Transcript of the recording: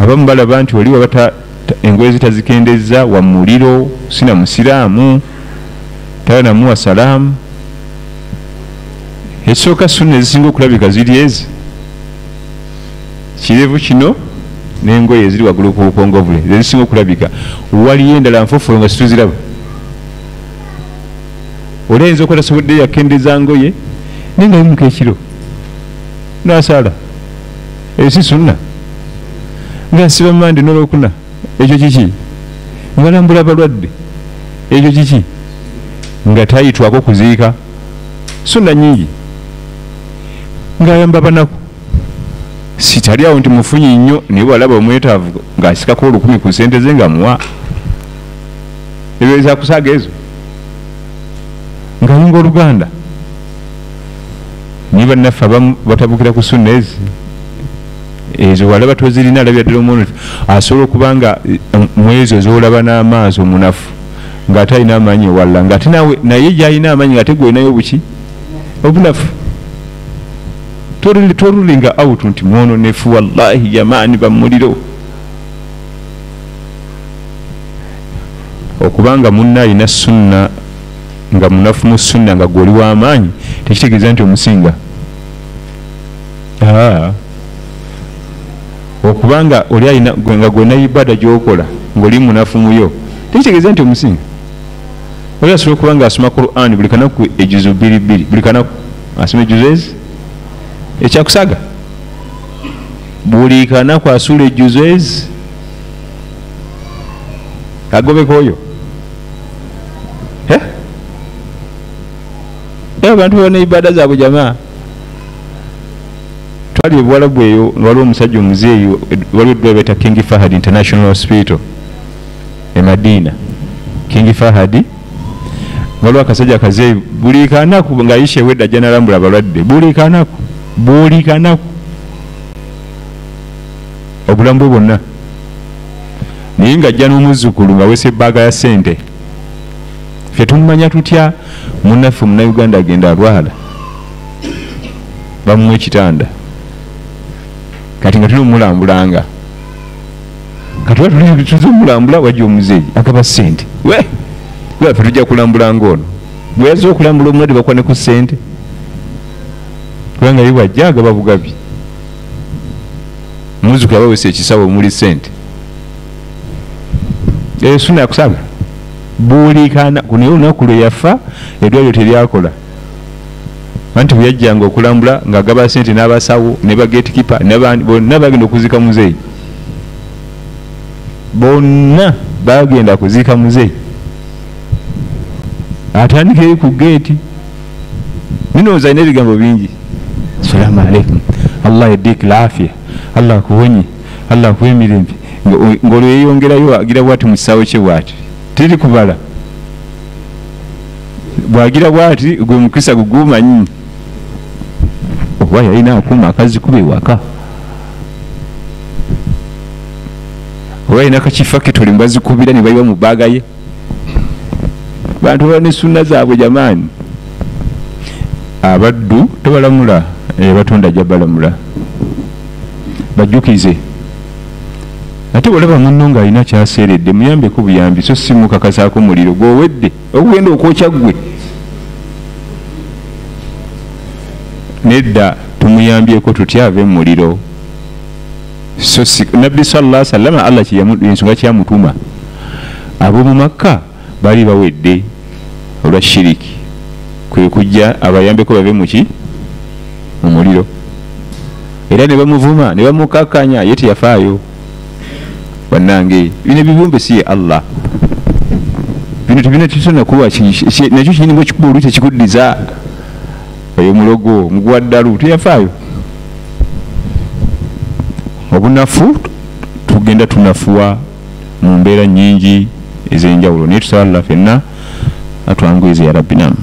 Abamu balaba nti oli wabata engoye zitazikendeza wa muliro, sina musiraamu, tanamuwa salaamu. Ekisooka sunna ezisinga okulabika ziri ezi, kirevu kino n'engoye eziri waggulu ku bukongovule ezisinga okulabika. Waliyo endala nfofolo nga situziraba. Oli ayinza okuba tasobodde yakendeza ngoye naye nga yimuka ekiro n'asaala. Eyo si sunna? Ng'asiba mande n'olwokuna, ekyo kiki? Ng'alambula abalwadde, ekyo kiki? Nga tayitwako kuziika, sunna nyingi. Ng'ayamba banaku, sitali awo nti mufunyi nnyo, naye bw'alaba omwetaavu ng'asikako 1000 ku ssente ze ng'amuwa. Ebyo ezakusaaga ezo. Ng'ayunga oluganda. Naye bannaffe abamu batabukira ku sunna ezi. Ezo walaba tozirina, alabira ddala omuntu asobola okuba nga mu ezo z'olaba n'amaaso munafu, ng'ate alina amaanyi ewalala, ng'ate nawe naye gy'alina amaanyi ng'ate gwe olinayo buki obunafu. Torulinga out nti mwononefu, wallahi jamaani bamuliro. Okubanga munna alina sunna nga munafu mu sunna nga gw'oli w'amaanyi, tekitegeeza nti omusinga. Okubanga oli alina nga gw'olina ibada gy'okola ng'oli munafu muyo, tekitegeeza nti omusinga. Oli asobola okuba nga asoma Qur'an buli kanaku ejuzu bbiri bbiri, buli kanaku asoma ejuzu ezi, ekyakusaga buli kanaku asula ejuzu ezi, agobeko oyo. Abantu baba ne ibada zaabwe jamaa. Twali ebuwalabu eyo, waliwo omusajja omuzeeyi, waliwo eddwaliro bayita King Fahad International Hospital e Madina, King Fahad. Waliwo akasajja kazeeyi, buli kanaku ng'ayisha ewedda ajja n'alambula abalwadde, buli kanaku, buli kanaku, obulamu bwe bwonna. Naye ng'ajja n'omuzzukulu ng'aweesa ebbaaga ya ssente. Ffe tumumanya tutya? Munnaffe Munnayuganda agenda alwala, bamuwa ekitanda, kati nga tulina omulambulanga. Kati oba tuze omulambula, wajja omuzeeyi agaba ssente. We ffe tujja kulambulanga ono. Bwe yazze okulambula omulwadde, bakuwa ne ku ssente, kubanga ye bwajja agaba bugabi. Muzzukulu abawesa ekisawo omuli ssente. Eyo sunna yakusaba buli kanaku. Naye olunaku lwe yafa eddwaliro teryakola, anti bwe yajjanga okulambula ng'agaba ssente, n'abasawo ne ba gatekeeper n'abandi bonna bagenda okuziika muzeeyi, bonna bagenda kuziika muzeeyi. Atandika eri ku geeti, ninowooza alina ebigambo bingi: "Salaamu aleikum, Allah yaddiik laafiya, Allah akuwonye, Allah akuwa emirembe." Ng'olwo yeyongerayo agira bwati mu kisaawe kye bwati, teri kubala. Bwagira bwati gwe mukisa gugumanyi oba yalina akuuma akazikuba ewaka, oba yalina kakifakitoli mbazikubira ne bayiwa mu baaga ye. Bantu baba ne sunna zaabwe jamaani. Abaddu tobalamula, batonda ajja balamula. Bajjukize. Ate bwolaba munno ng'alina kyaseeredde, muyambeko buyambi, so si mukakasaako muliro gw'owedde okugenda okwokya ggwe. Nedda, tumuyambyeko tutya ave mu muliro? So si Nabbi sallallahu sallama, Allah ensonga kyamutuma, ab'omu Makka baali bawedde olwa shiriki, kwe kujja abayambeko bave muki mu muliro. Era ne bamuvuma ne bamukakanya, ye teyafaayo. Bannange, bino ebibumbe si ye Allah. Bino tebina tisona kuba nakyo kinyini bwekikuba olu tekikuddiza. Oyo mulogo mugwa ddalu, teyafaayo. Obunafu, tugenda tunafuwa mu mbeera nyingi ez'enjawulo, naye tusaba Allah fenna atwanguyize ya Rabbi. Nam.